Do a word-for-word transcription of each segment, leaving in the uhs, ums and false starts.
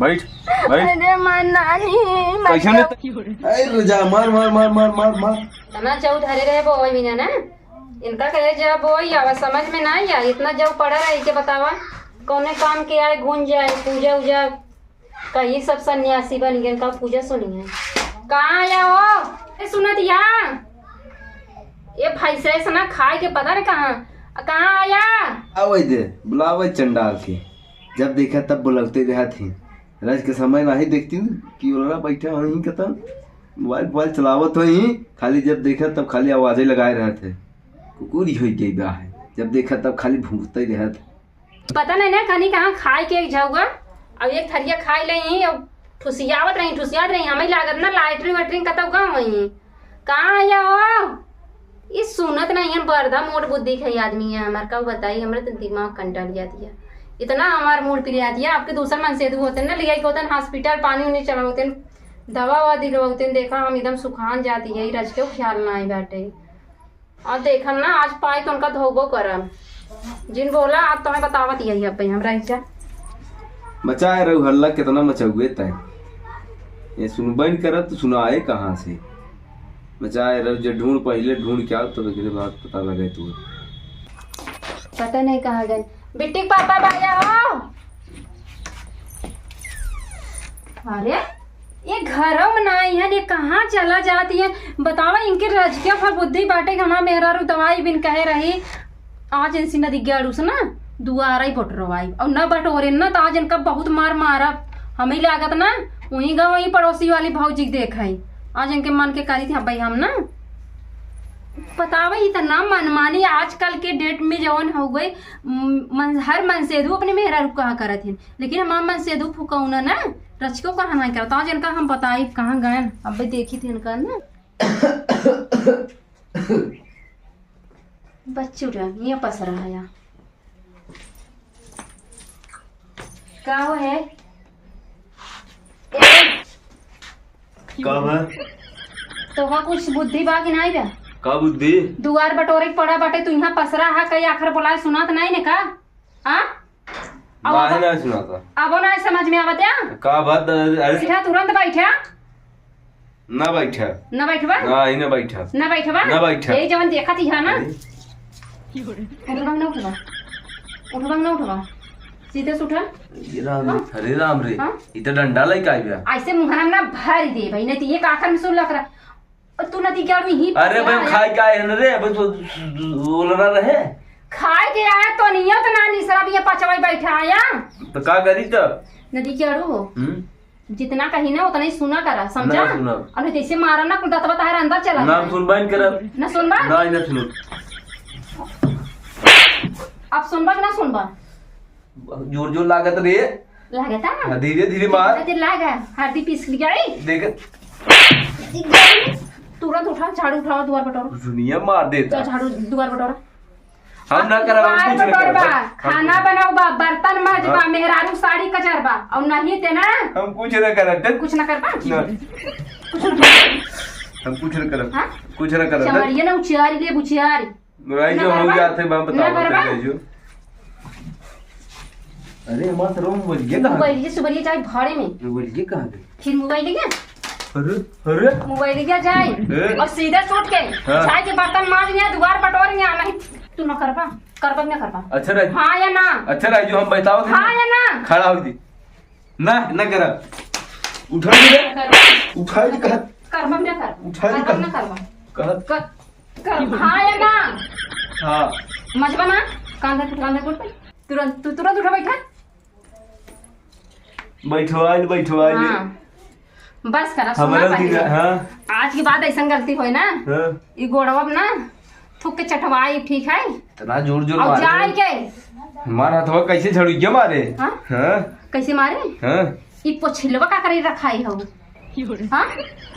बैठ, बैठ। अरे माँ, नानी, माँ। कैसे ने? अरे रुजा, मार, मार, मार। तना चाउ धरे रहे बोई बिना ना। इनका कहे जा बोई, आवा समझ में ना आया। इतना जब पड़ा रही के बतावा, कौने काम के आए, घूम जाए, पूजा उजा, कहीं सब सन्यासी बन गए, इनका पूजा सुनिए। कहाँ आया हो? ए, सुनत यहाँ। ए भाई से ऐसा ना खाए के पता नहीं कहाँ, कहाँ आया? आवै दे, बुलावै चंडाल के। जब देखा तब बुलौते रहत ही। रज के समय नाही देखती कि ओलरा बैठा होई कतन, मोबाइल, मोबाइल चलावत होई, खाली जब देखा तब खाली आवाजे लगाए रहत है। कुकुर ही होई गई बा है, जब देखा तब खाली भूंकते रहत है। पता नहीं ना कनी कहाँ खाए के एक झौगा, अब एक थरिया खाए ले ही, अब ठुसियावत रही, ठुसियावत रही, हमें लागत ना लैट्रिन वैट्रिन कतौ गए होई। कहाँ आया हो? ई सुनत नहीं है, बर्दा मोट बुद्धि के आदमी है हमार, का बताई, हमरे तो दिमाग कंटल जाती है। इतना हमार मूड पिरिया दिया, आपके दूसर मनसेधू होते ना, लिया के होते हॉस्पिटल, पानी उनी चढ़ावते, दवा ववा दिलवाते, देखा हम एकदम सुखान जाती है, ई रज के ख्याल ना आई बाटे। और देखम ना, आज पाई तो उनका धोबो करम। जिन बोला, आज तुम्हें बतावत यही अब हम रह जा। मचाए रहू हल्ला, कितना मचौगे तय। ये सुनबे न करत, तो सुनाए कहाँ से? मचाए रहू, जे ढूंढ पहिले ढूंढ के आओ, तब एकरे बाद पता लगे तू। पता नहीं कहाँ गए। बिट्टी के पापा बाया हो। अरे, ये घरों में ना आई है, ये कहाँ चला जाती है? बतावा, इनके रजकिया भर बुद्धि बाटे कि हमार मेहरारू दवाई बिन कहे रही, आज इनसी नदी गाड़ू से ना दुआरा ही बटोरवाई, और ना बटोरे ना तो आज इनका बहुत मार मारब। हमें लागत ना, वहीं गा वहीं पड़ोसी वाली भौजी के देखाई, आज इनके मन के करी थी भाई हम ना। बतावा, इतना मनमानी आजकल के डेट में जौन हो गई, म-, मन, हर मनसेधू अपने मेहरारू कहा करत है। लेकिन हमार मनसेधू फुकौना ना, रचको कहाँ नहीं करता। आज इनका हम बताई कहाँ गए, अब देखी थी इनका ना। बच्चू रे, ये पस रहा है। का हो है? ए, का बा? तोका कुछ बुद्धि बा कि नाई बा? का बुद्धि? दुआर बटोरे के पड़ा बाटे, तू यहाँ पसरा हा, कई आखर बोलाए सुनात नाई ने का? हाँ? अब नाहीं, अब नाहीं सुनाता। अबो नाहीं समझ में आवत या? का बात? अरे बैठा, तुरंत बैठा। ना बैठा। ना बैठबा? ना, ही ना बैठा। ना बैठबा? ना बैठा। यही जवन देखत ही है ना। अरे। उठबा ना उठबा? उठबा ना उठबा? सीधे से उठा। ये राम रे, हाँ? हरे राम रे। हाँ? ई तो डंडा लइका आई बा। ऐसे मुहरा में ना भर दे भाई, नहीं तो ये काखर में सुन लग रहा। और तू नदी के आड़ू ही अरे भाई, पकड़ा खाए के आए हैं रे, बस वो, वो लड़ा रहे। खाए के आए तो नहीं है, तो ना निसरा भी ये पचवाई बैठा आया। तो का करी तब? नदी के आड़ू हो। हम्म? जितना कही ना, उतना ही सुना करा, समझा? ना सुना। और जैसे मारा ना, कुल दतवा तहार अंदर चला ना जाए। सुनबा इन करब। ना सुनबा? ना, ना सुनो। अब सुनबा कि ना सुनबा? जोर जोर लागत रे। लागत है? हाँ, धीरे धीरे मार। धीरे लागा, हरदी पीस लिया, ए। देख। तुरंत उठा, झाड़ू उठाओ, दुआर बटोरो। दुनिया मार देता। जा झाड़ू, दुआर बटोरो। हम ना करब, हम दुआर कुछ ना बटोरबा, करब। खाना बनाउबा, बर्तन माजबा, हाँ। मेहरारू साड़ी कचरबा, और नहीं ते ना। हम कुछ ना करब, देख। कुछ ना करबा? ना। कुछ ना करबा? हम कुछ ना करब। हाँ? कुछ ना करब, देख। चमड़िया ना उचियारी ले, बुचियारी। राई ना जो हो करबा? जाते बा, ना बताओ, करबा? बताइए जो। अरे, हमार तो मोबाइल ये कहाँ गई? मोबाइल ये सुबह ये जाए भाड़े में। मोबाइल ये कहाँ गई? फिर मोबाइल ये? अरे, अरे। मोबाइल ये जाए। ए? और सीधा सूट के हाँ। जाए के बर्तन माज लिया, दुआर बटोर लिया, नहीं तू ना करबा, करबा ना करबा। अच्छा राजू। हाँ या ना? अच्छा राजू, हम बताओ थे हाँ ना। या ना? खड़ा हो दी। ना, ना करा। उठा दे। ना करबा। उठा दे कहा। करबा ना करबा। उठा दे करबा कहा। ना करबा। कहा। कर, कर, हाँ या ना? हाँ। मजबा ना? कांधा कुट, कांधा कुट। तुरंत, तू तुरंत उठा बैठा। बैठवाइल, बैठवाइल। हाँ। बस करा, सुना हमारा पहले। दिन, हाँ। आज के बाद ऐसा गलती होए ना, हाँ। ई गोड़वा ना थूक के चटवाई, ठीक है? इतना जोर जोर और मारे। जाए के? हमार हथवा कैसे झड़ुइया मारे? हाँ? हाँ? कैसे मारे? हाँ? ई पोछिलवा का करे रखाई हो? हाँ?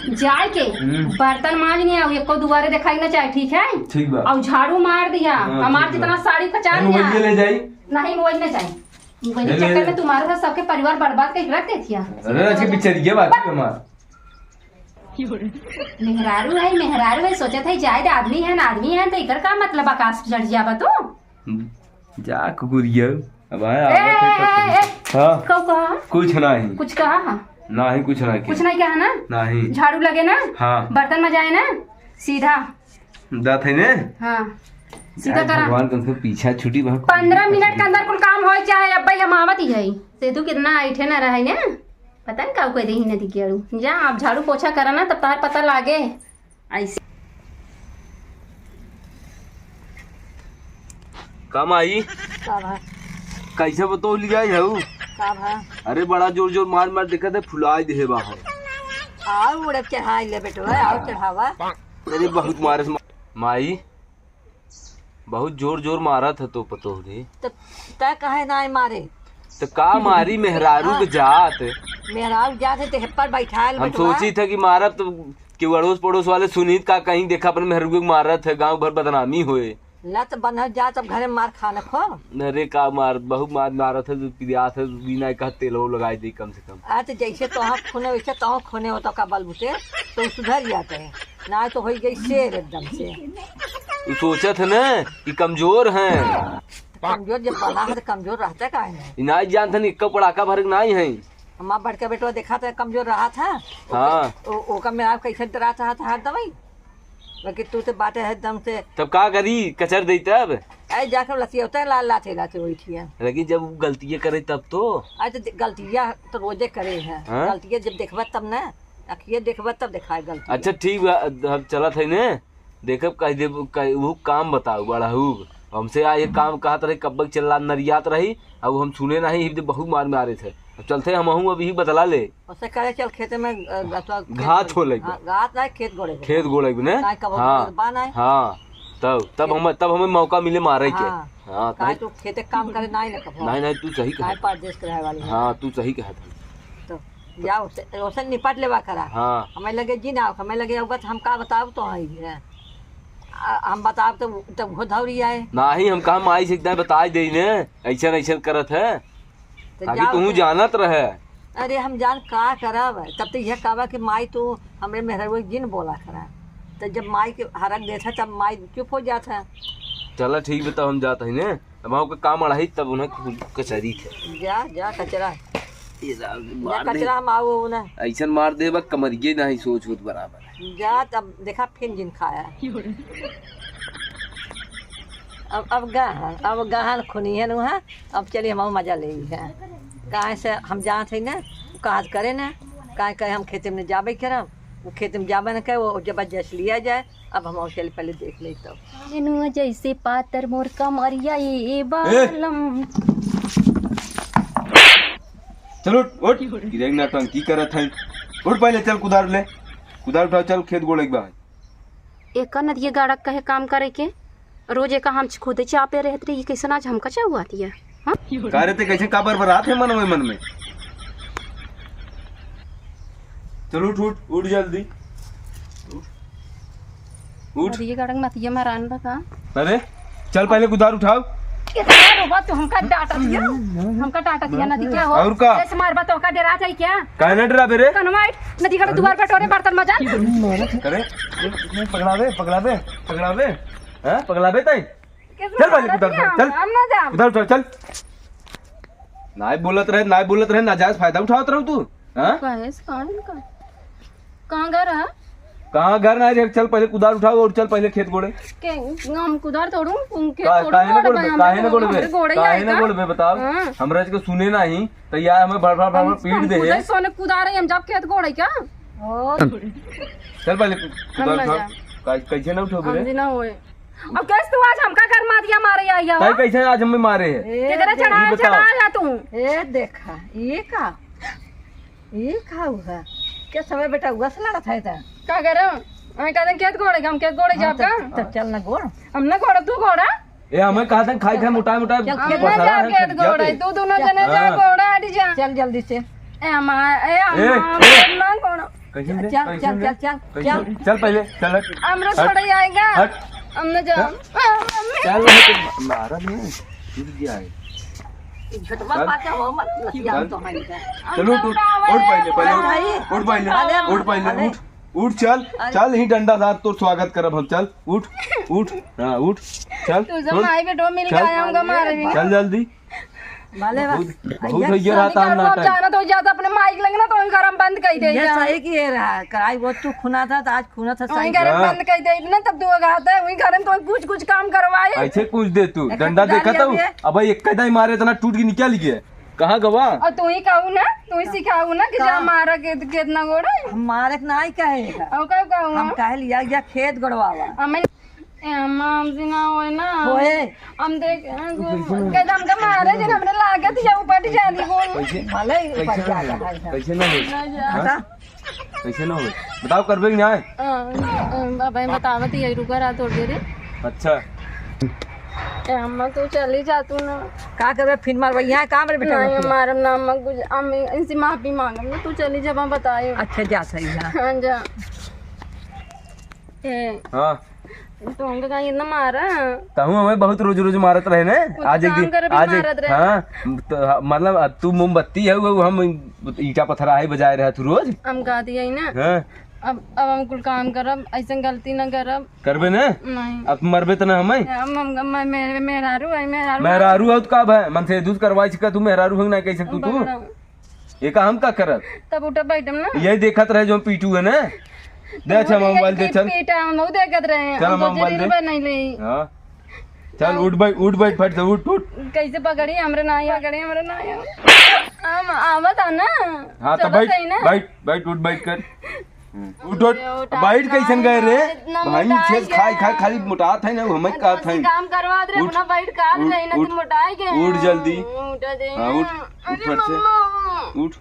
जाए के हम्म। बर्तन माज नहीं आओ, एको दुआरे दिखाई ना चाहे, ठीक है? ठीक बा। और झाड़ू मार दिया, हाँ, हमार ठीक बा। जितना साड़ी कचार अरे, दिया। वही ले जाई। नहीं, वही ना जाए। वही ले, ले, चक्कर ले। में तुम्हारे साथ सबके परिवार बर्बाद करके रख देती है। अरे, अच्छे पिक्चर ये बात है हमार। मेहरारू है, मेहरारू है, सोचत है, जाए दे, आदमी है ना, आदमी है, तो एकर का मतलब आकाश चढ़ जाबा तू? जा कुकुरिया। अब आए, ए, आवत है ए, तो ए, ए, हाँ। कहो, कहा? कुछ नहीं। कुछ कहा? नहीं, कुछ नहीं कुछ किहा। नहीं कहा ना? नहीं। झाड़ू लगे ना? हाँ। बर्तन मजाए ना? सीधा। जात है ने? हाँ। सीधा आज करा। भगवान कम से कम पीछा छुटी बा। पन्द्रह मिनट के अंदर कुल काम होए चाहे, अब भाई हम आवत ही है। से तू कितना ऐठे ना रहे ने? पता नहीं का कह देही नदी के अड़ू। जा, आप झाड़ू पोछा करा ना, तब तार पता लागे। ऐसे। का माई? का भा? कैसे बतौलिया हऊ? का भा? अरे बड़ा जोर जोर मार मार देखत है, फुलाए देहे बाहर। आओ उड़ब चढ़ाई ले बेटवा, आओ चढ़ावा। अरे बहुत मारे से मा-, माई, बहुत जोर जोर मारत है तो पतोह रे। त तै काहे ना मारे? त का मारी मेहरारू के हाँ। जात? मेहरारू जात है तो हेप्पर बैठाल हम बेटवा। सोची था कि मारब तो कि अड़ोस पड़ोस वाले सुनीत का कहीं देखा अपन मेहरारू के मारत है, गांव भर बदनामी होए। लत बन्हत जा तब घरे मार खा न खो। अरे का मार, बहुत मार मारत है, जो पिरियात है, बिना कहा तेल वो लगाई दे कम से कम। आ तो जैसे तोहा खूने वैसे तोहा खूने होता का बलबूते, तो उ सुधर जाते हैं। ना तो होई गई शेर एकदम से। उ सोचत है ना कि कमजोर हैं। कमजोर जब बना है तो कमजोर रहता काहे ना? इ नाई जानत है, इक्का पड़ाका भर के नाई है। हमार बड़का बेटवा देखा था कमजोर रहा था। हाँ। ओ-, ओका में आप कैसे डरात रहा था हर दवाई? बाकी तू तो बाटे है दम से। तब का करी, कचर दे तब? ऐ जाकर लतियौते ला-, लाते, लाते वही ठिया। लेकिन जब उ गलतिये करे तब तो। अरे तो दे-, गलतिया तो रोजे करे है। हाँ? गलतिया जब देखबा तब ना, अखिए देखबा तब देखाए गलतिया। अच्छा ठीक बा, हम चलत है ने, देखब कह देब, कह, उ काम बताऊ, बड़हू। हमसे आ ये काम कहत रही, कब्बक चिल्ला नरियात रही, अब हम सुने नहीं, बहुत मार मारे थे। अब चलते हम हूँ अभी बदला ले। ओसे करे चल खेते में, अ, अथवा खेत घास में, हो लइबे। हाँ, घास ना, खेत गोड़े के। खेत गोड़े के ने? काहे कबो हाँ, बा ना। हाँ, तब, तब खेत हमें, तब हमें मौका मिले मारे के। हाँ। हाँ, काहे तब तू खेते काम करे ना, ना कबो। नहीं, नहीं, तू सही काहे कहत। परदेश के रहे वाली है। हाँ, तू सही कहत है। तो जा ओसे, ओसे निपट लेवा करा। हाँ। हमें लगे जी ना, हमें लगे अब हम का बताओ तो है ही है। आ, हम बताओ तो, तो वो धौरी आए। नहीं, हम कहा माई से एकदम बताई दे ने, ऐसन, ऐसन करत है। तो ताकि जाओ तू तो। जानत रहे। अरे हम जान का करब, तब तो यह कहबा कि माई तू हमरे मेहररुआ के जिन बोला करा। तो जब माई के हरक देत है तब माई चुप हो जात है। चला ठीक बा, तब हम जात है ने, अब हमका काम अड़ाई तब उन्हें कुछ कचरी थे। जा, जा कचरा। ये राम, जा मार दे। कचरा हम आओ ना। ऐसन मार दे बा कमरिये नहीं सोच होत बराबर। जा तब देखा फिर जिन खाया। अब, अब गहन, अब गहन खुनी है नु है। अब चलिए, हम मजा ले ही है। काहे से हम जानत है ना, काज करे ना, काहे कहे हम खेते में जाबे करब, वो खेते में जाबे ना करे, वो जबरदस्त लिया जाए। अब हम चल पहले देख ले तो। एनुआ जैसे पातर मोर कमरिया ए ए। बालम। चल उठ, उठ। गिरेक नौटंकी करत है। उठ पहले, चल कुदार ले। कुदार उठाओ, चल खेत गोड़े के बा। एका नदिया गाड़ा कहे काम करे के, रोज एका हम खुदे चापे रहत रही, कैसन आज हमका चाहुआत है, हाँ? का रे, ते कैसे का बरबरात है मन में, मन में? चल उठ, उठ, उठ जल्दी। उठ। उठ। नदिया गाड़ा के नदिया में रान बा का? अरे, चल पहले कुदार उठाओ। इतना रोबा तू हमका डांटत हिया? हमका डांटत हिया, नदी क्या हो? और का? ऐसे मारबा तो का डरा जाई क्या? काहे ना डराबे रे? कनवा नदी का दुआर पे टोरे बर्तन मजा। अरे, पगलाबे, पगलाबे, पगलाबे, हैं? पगलाबे तई? चल पहले कुदार उठा, चल। हम ना जाब। कुदार उठा, चल। नाई बोलत रहे, नाई बोलत रहे, नाजायज फायदा उठावत रहू तू, हैं? काहे से, काहे का? कहाँ घर है? कहाँ घर ना रे, चल पहले कुदार उठाओ और चल पहले खेत गोड़े। के, हम कुदार तोड़ू, उनके का-, तोड़ू काहे ना गोड़े गोड़बे, बा, काहे ना हम गोड़बे, हमरे गोड़े काहे ना आएगा। गोड़बे बताओ? हाँ। हमरा के सुने नाही, तो यार हमें भर भर भर भर हम, पीट हम दे खुदे है। सोने कुदार है, हम जब खेत गोड़े क्या? ओ। चल पहले कु-, हम कुदार ना उठाओ। जाब। का-, कैसे ना उठो हम बे? जी ना होए। अब कैसे तू आज हमका घर मारिया मारे आई है, ताई हो? कैसे आज हमें मारे है? ए, केकरे चढ़ाया ये बताओ। चढ़ाया तू? ए, देखा, ये का? ये का हुआ? क्या समय बेटा हुआ से लड़त है था? का करे? हमें कहते खेत गोड़े, हम खेत गोड़े हाँ, जाब तो, का? तो चल ना गोड़। हम ना गोड़ा, तू गोड़ा? ए, हमें कहा था खाई खाई मोटा मोटा चल, खेत पसरा है, खेत गोड़े, तू दोनों चल। जने जा हाँ। गोड़ा, हट जा। चल जल्दी से। ए, अम्मा, ए, अम्मा, ए, ए। ना गोड़ा। कैसे दे? चल, कैसे चल, दे? चल, चल, कैसे? चल। चल पहले, चल हट। हमरो हट। छोड़े आएगा। हट। हम न जाओ। चल। चल, हट। मारा नहीं, टूट गया है। ई घटवा चल। पाछा हो मत, लसिया चल। तो हमारी का। चलो, उठ, उठ, उठ पहले, पहले उठ। भाई। उठ पहले, अरे, उठ पहले, अरे। उठ। उठ, चल, अरे। चल, ही डंडा साथ तोर स्वागत करब हम, चल, उठ, उठ, हाँ, उठ, चल, तू जब उठ। माई बेटो मिल चल। गया, हम गमा रहे हैं। चल जल्दी। भले बा। बहुत, बहुत ये हो गया शादी रहता हम करवा नाटक। जाना तो ज्यादा अपने माइक लगे ना, तो वहीं घर हम बंद कर दे ये जा। सही किए रहा, कराई वो तू खुना था, तो आज खुना था, वहीं सही। घर हम हाँ। बंद कर दे ना, तब दुआ गाता है, वहीं घर में तो कुछ, कुछ काम करवाए। ऐसे कुछ दे तू, एक डंडा गाड़ी देखा था, अभी है। अब एक कदम मारे इतना टूट के निकल गया। कहाँ गवा? और तू ही कहू ना, तू ही सिखाऊ ना कि जा कहाँ? मारा के, कितना गोड़ा है। हम मारे के ना ही कहे। और का कहू हम हम? कहे लिया, या खेत गड़वावा। हमें ए, अम्मा, हमसे ना होए ना। होए। हम देख, कैसे हमका मारे, जब हमरे लागत या ऊपर जानी बोल। कैसे? भले ही ऊपर कैसे ना जाता होई? है। कैसे ना होई? ना जा। हाँ? बता। कैसे ना होई? बताओ, करबे कि ना? हाँ, अब हम बतावत ही, रुका रहा थोड़ी देर। अच्छा। ए, अम्मा, तू चली जा, तू ना। का करबे, फिर मारबे? यहाँ काम रे बेटा, नहीं, मत कर। मारम ना, अम्मा, कुछ, हम इनसे माफी मांगम ना, तू चली जा, हम बताए। अच्छा, जा, सही है। हाँ, जा। ए, हाँ। तो हमके कहीं इतना मारा? तहूँ हमें बहुत रोज रोज मारत रहे ने। वो तो आज एक काम दिन, करे भी आज एक, मारत रहे। हाँ, तो, मतलब, अब तू मोमबत्ती है, वो हम ईटा पत्थर आहे बजाए रहे तू रोज। हम कहती है ना। हाँ। अब, अब हम कुल काम करब, ऐसे गलती ना करब। करबे ने? नहीं। अब मरबे तो ना हमें। हम, हम, हम, मैं, मेहरारू है, मेहरारू। मेहरारू है तो का भाई, मन से दूध करवाई छिका तू, मेहरारू है ना कह सकतू तू। पकड़ा। ये का हम का करत? तब उठा बैठम ना। यही देखत रहे जो पीटू है ना। दे, अच्छा, वो मोबाइल दे, देख चल। पीटा, हम वो देखत रहे। चल, हम तो मोबाइल दे। रील बनाई ले। हाँ। चल, हाँ। उठ बैठ, उठ बैठ, फट से उठ, उठ। कैसे पकड़ी? हमरे ना आया, पकड़ी, हमरे ना आया। हम आवत है ना। हाँ, तो चलो बैठ, सही ना? बैठ, बैठ, उठ बैठ कर। उठ, उठ। अरे, उठा बैठ कैसन गए रे? इतना भाई, मोटा छेस है। खाई, खाई, खाली मोटात है ना, वो हमें अरे, कहत है। काम करवा दे, उठ, अपना बैठ काट उठ, रही ना, उठ, तुम मोटाए गए। उठ जल्दी। उठ दे। हाँ, उठ, उठ अरे फट से। मम्मा। उठ।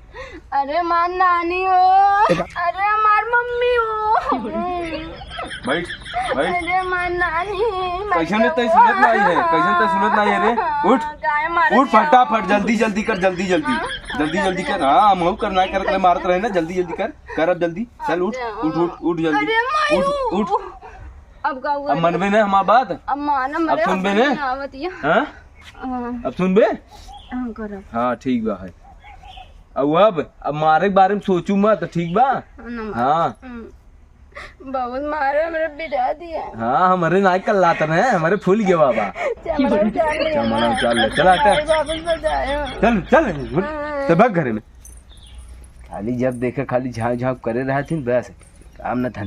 अरे मार नानी हो। अरे हमार मम्मी हो। बैठ, बैठ। अरे मार नानी, मर कैसन गया तै हो। सुनत नहीं है? कैसन तै सुनत नहीं है रे? उठ, काहे मारत उठ हो? फटाफट, जल्दी, जल्दी कर, जल्दी, जल्दी। हाँ? जल्दी, जल्दी कर। हाँ, हम हूँ करना है, करत रहे, मारत रहे ना, जल्दी, जल्दी कर। कर अब जल्दी। चल उठ, अच्छा। उठ, उठ, उठ जल्दी। अरे मायू। उठ, उठ। अब का हुआ? अब मनबे ना हमार बात? अब मानम अब रे, सुनबे हमरे ना? ना आवत ये। हाँ? हाँ। अब सुनबे? हाँ, करब। हाँ, ठीक बा है। अब, अब, अब मारे के बारे में सोचू मत, ठीक बा? ना। हाँ। हम्म। बहुत मारे, हमरे पिटा दिया। हाँ, हमरे नाई कल्लात ने, हमरे फूल गया बाबा। चमड़ा उतार ले। चमड़ा उतार ले, चला हटा। बाबू बजायो। चल, चल, उठ, हाँ। ते भाग घरे में। खाली जब देखे, खाली झाँक झाँक करे रहथिन, बस, काम न धंधा।